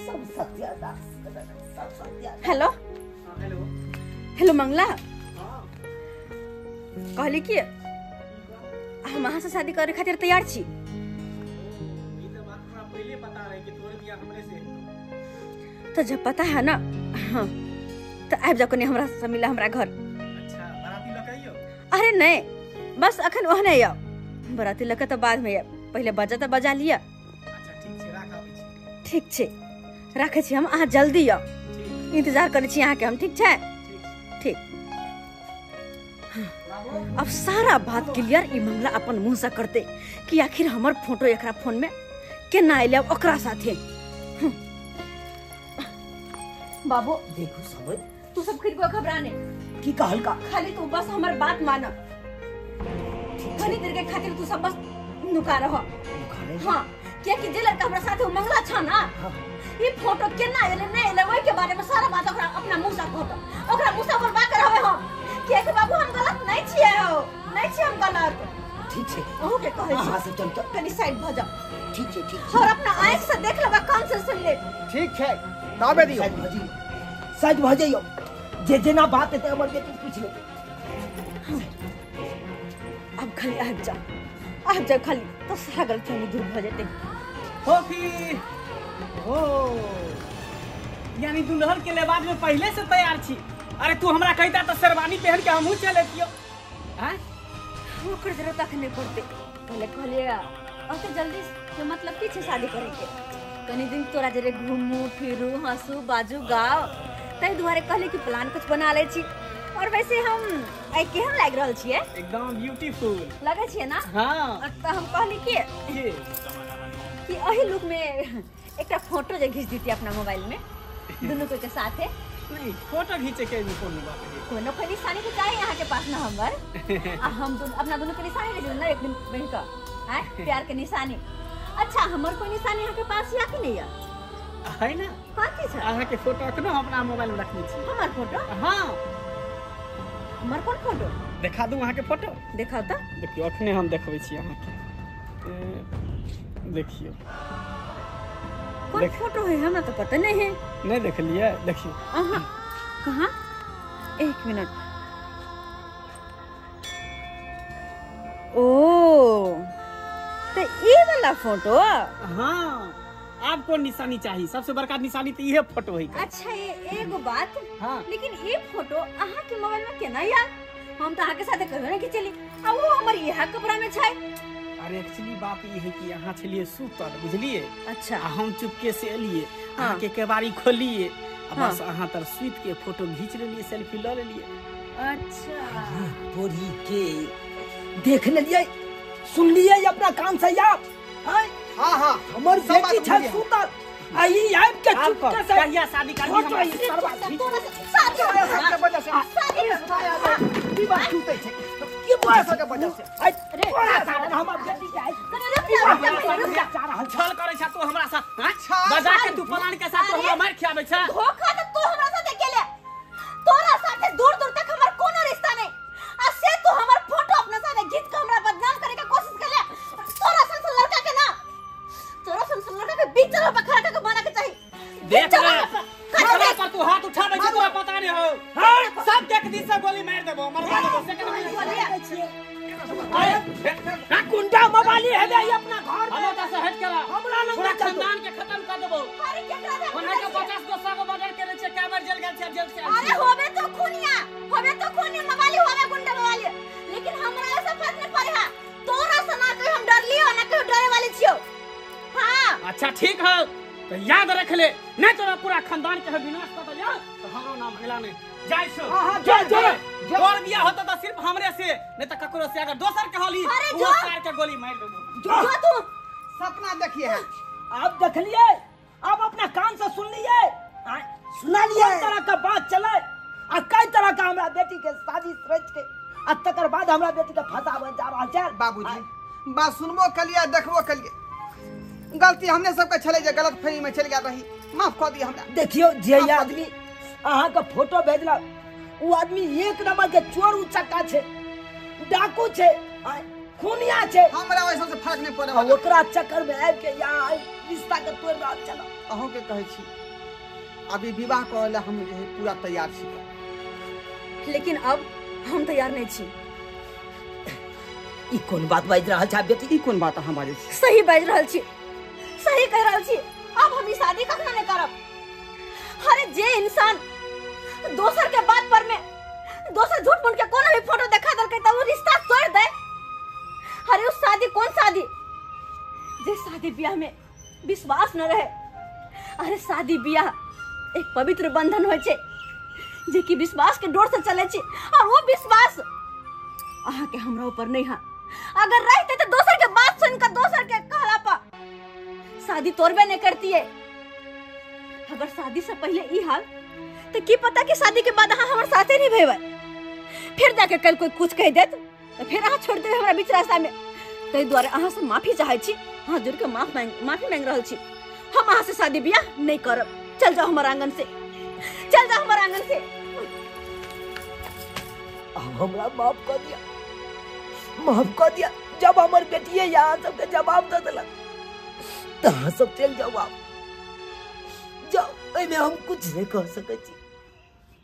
सब सत्यानाश, सब सत्यानाश। हेलो हेलो हेलो मंगला, कहली कि हम अहाँ से शादी करे खातिर तैयार छी। ई त बात हमरा पहले पता रहे कि तोरे बियाह हमरे से हेतौ। तो जब पता है ना, हाँ तो आबि जाओ कनी हमरा से मिला हमरा घर। अच्छा बाराती लऽ के अइयौ? अरे नहीं, बस अखन ओहने आउ, बराती लऽ के तो बाद में आयब, पहले बजा तो बजा लिअ। अच्छा ठीक छै, राख आबै छी। ठीक छै, राखै छी हम, अहाँ जल्दी आउ, इंतजार करै छी अहाँके हम, ठीक छै? ठीक। अब सारा बात क्लियर ई मंगला अपन मुँह से करते कि आखिर हमर फोटो एकरा फोन में केना अयलै ओकरा साथे। बाबू देखो समझ, तू सब फिर को घबरा नहीं। की कहल का? खाली तू बस हमर बात मान, थोड़ी देर के खातिर तू सब बस नुका रहो। हाँ, क्योंकि जे लड़का हमरा साथे मंगला छ ना, ये फोटो केना एले नहीं एले ओई के बारे में सारा बात ओकरा अपना मुंह से कहत, ओकरा मुंह से बोलबा के रहबे हम, कियाकि बाबू हम गलत नहीं छियै हो, नहीं छियै हम गलत। ठीक छै, अहूँ के कहै छी। हां से चल कनी साइड भ जाओ। ठीक छै, ठीक और अपना आंख से देख लेबा, कान से सुन ले। ठीक छै, दाबे दियौ। साइड भ जइयौ, साइड भ जइयौ, जे जेना बात हेतै हमर बेटी पूछ लेतै। अब खाली आबि जाओ, आबि जाओ खाली, तो सारा गलतफहमी दूर भ जेतै। हो फिर हो, यानी दुल्हन के लेबाज में पहले से तैयार छी। अरे तू हमरा कहता तो शेरवानी पहन के हमहू चले तियो। हैं ओकर जरूरत अखन नहीं पड़ते। पहले कहलिए अते जल्दी के मतलब की छै शादी करे के, कनी दिन तोरा जरे घूमू फिरू हंसू बाजू गाओ, ताहि दुआरे कहले कि प्लान कुछ बना ले छी। और वैसे हम आई केहन लागि रहल छियै? एकदम ब्यूटीफुल लगै छियै ना? हां। तऽ हम कहली कि एही लुक में एकटा फोटो जे घीच दीती अपना मोबाइल में दुनू कोई के साथे। नहीं फोटो घीचे के एमे कोनो बात नहीं, कोनो कोई निशानी तो चाहिए यहाँ के पास ना हमर। आ हम दोनों अपना दोनों के निशानी ले ना एक दिन बहन का, हैं प्यार के निशानी। अच्छा हमर कोई निशानी यहाँ के पास या कि नहीं है ना? कथी छै? अहाँ के फोटो अखनो हम अपना मोबाइल में रखने छी। हमर फोटो? हां। हमर कोन फोटो? देखा दूं अहाँ के फोटो? देखाओ त। देखियो अखने हम देखबै छी अहाँ के, देखियो कौन फोटो है, हमरा तो पता नहीं है। नहीं देखलिए? देखियो। अहाँ कहाँ? एक मिनट। ओ तो ये वाला फोटो? हाँ, आप कौन निशानी चाहिए? सबसे बड़का निशानी तो ये फोटो है। अच्छा ये एगो बात। हाँ। लेकिन ये फोटो अहाँ के मोबाइल में केना यार? हम तो अहाँ के साथे कहियो नहीं खिचेली, आ वो हमर इहा कपड़ा में छै। अरे एक्चुअली बात ये है कि अहाँ छलिए सुतल, बुझलिए? अच्छा। आ हम चुपके से एलिए, अहाँ के केवाड़ी खोलिए, आ बस अहाँ तर सुत के फोटो घींच लेलिए, सेल्फी ल लेलिए। अच्छा तोरी के देख लेलिए, सुन लिए अपना कान से आप? हां हां, हमर बेटी छै सुतल, आ ई आबि के चुपके से कहिया शादी करबी हमरा? शादी सबके वजह से की बात छूटै छै? की बात सबके वजह से? अरे हमर बेटी के छल करै छ तू हमरा साथ, बजा के तू पलान के साथ हमरा मार खियाबै छ। धोखा त तू हमरा साथे केले, तोरा साथे दूर दूर तक हमर कोनो रिश्ता नहीं, आ से तू हमर फोटो अपना साथे घीच के हमरा बदनाम करे के कोशिश केले। तोरा सन लड़का के ना, तोरा सन लड़का के बीच चौराहा पर खड़ा करके मारा के चाहिए। देख ले हमरा पर तू हाथ उठाबै छ, तोरा पता नहीं हो। हां, सब के एक दिन से गोली मार देबो, मरवा देबो। सेकंड में अरे गुंडा मवाली हेबे अपना घर में, हमरा से हट करा, हमरा लग पूरा खानदान के खत्म कर देबो। अरे केकरा दे? ओना के 50 गो 100 गो मर्डर केने छै, कै बार जेल गेल छै, जेल से। अरे होबे तो खूनिया, होबे तो खूनिया मवाली, होबे गुंडा मवाली, लेकिन हमरा ऐसा फर्क नहीं पड़े। हां तोरा से ना कोई हम डरलियो ना कोई डरे वाली छियो। हां अच्छा ठीक है, तो याद रख ले, नहीं तोरा पूरा खानदान के विनाश कर दे तो हमरो नाम मंगला नहीं। जाय छो, हां हां जा जा, तोर बियाह होता त सिर्फ हमरे से, नहीं त ककरो से। अगर दोसर के होली वो सार के गोली मार देबो। जो तू सपना देखिए है, आप देखलिए, आप अपना कान से सुन लिए, सुना लिए कई तरह का बात चले, आ कई तरह का हमरा बेटी के शादी रच के, आ तकर बाद हमरा बेटी के फसावे जा रहल छै। बाबूजी बात सुनबो कलिए देखबो कलिए, गलती हमने सबके छले जे गलत फहमी में चल गया रही, माफ कर दिया हमरा। देखियो जे आदमी अहाँ के फोटो भेजलक उ आदमी एक नंबर के चोर उचक्का छै, डाकू छै। खूनिया छै। हमरा ओइ सबसे फर्क नहीं पड़े आ ओकरा चक्कर में आबि के यहाँ रिश्ता के तोड़ रहल छल। अहूँ के कहै छी अभी विवाह करे ला हम जे है पूरा तैयार छी, लेकिन अब हम तैयार नहीं छी। ई कोन बात बाजि रहल छै बेटी? ई कोन बात अहाँ बाजै छी? सही बाजि रहल छी, सही कह रहल छी। अब हम ई शादी कखनो नहीं करब। अरे जे इंसान दोसर के बात पर में दोसर झूठ मूठ के कोनो भी फोटो देखा देलकै त वो रिश्ता तोड़ दे। अरे उस शादी कौन शादी जे शादी ब्याह में विश्वास न रहे। अरे शादी ब्याह एक पवित्र बंधन होइ छै जे कि विश्वास के डोर से चले छै, और वो विश्वास अहाँ के हमरा ऊपर नहीं है। अगर रहते तो दोसर के बात सुन कर दोसर के कहला पर शादी तोड़बे नहीं करती है। अगर शादी से पहले ई हाल तो की पता कि शादी के बाद अहाँ हमारे साथे नहीं भेबै, फिर जाके कल कोई कुछ कह देत तो फिर अहाँ छोड़ देबै हमरा बीच रास्ता में। ताहि दुआरे अहाँ से माफी चाहै छी, हाथ जोड़ के माफी मांग रहल छी। हम अहाँ से शादी ब्याह नहीं करब। चल जाओ हमारे आंगन से, चल जाओ हमारे आंगन से। अब हमरा माफ कर दिया, माफ कर दिया। जब हमर बेटिए यहाँ सबके जवाब दे देलक तो अहाँ सब चलि जाओ, आप जाओ, एहिमे हम कुछ नहीं कह सकै छी।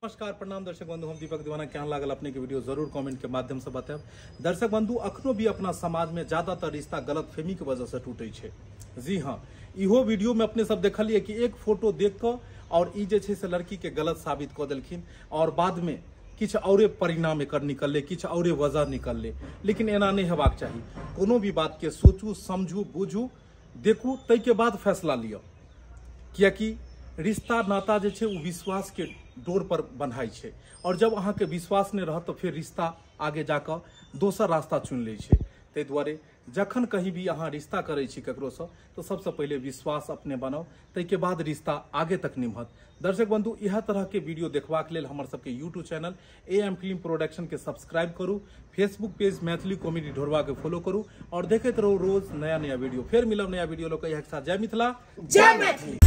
नमस्कार प्रणाम दर्शक बंधु, हम दीपक दीवाना। केहन लागल अपने के वीडियो जरूर कमेंट के माध्यम से बताएब। दर्शक बंधु, अखनो भी अपना समाज में ज्यादातर रिश्ता गलतफहमी के वजह से टूटे छै। जी हाँ, इहो वीडियो में अपने सब देखलिए कि एक फोटो देख कऽ और ई जे छै से लड़की के गलत साबित कऽ देलखिन और बाद में किछु औरे परिणाम एकर निकलले, किछु औरे वजह निकलले। लेकिन एना नहीं हेबाक चाही। कोनो भी बात के सोचू, समझू, बुझू, देखू, ताहिके बाद फैसला लिअ। कियाकि रिश्ता नाता जे छै ओ विश्वास के डोर पर बन्हाइ छै, और जब अहाँके विश्वास नहि रहत तऽ फेर रिश्ता आगे जाकऽ दोसर रास्ता चुनि लै छै। ताहि दुआरे जखन कहीं भी अहाँ रिश्ता करै छी ककरोसँ तऽ सबसँ पहिले विश्वास अपने बनाउ, ताहिके बाद रिश्ता आगे तक निमहत। दर्शक बंधु, इएह तरहके वीडियो देखबाक लेल हमर सबके YouTube channel AM film production के सब्सक्राइब करू, फेसबुक पेज मैथिली कॉमेडी ढोरवा के फॉलो करू और देखैत रहू रोज नया नया वीडियो। फेर मिलब नया वीडियो लोग के साथ। जय मिथिला, जय मैथिली।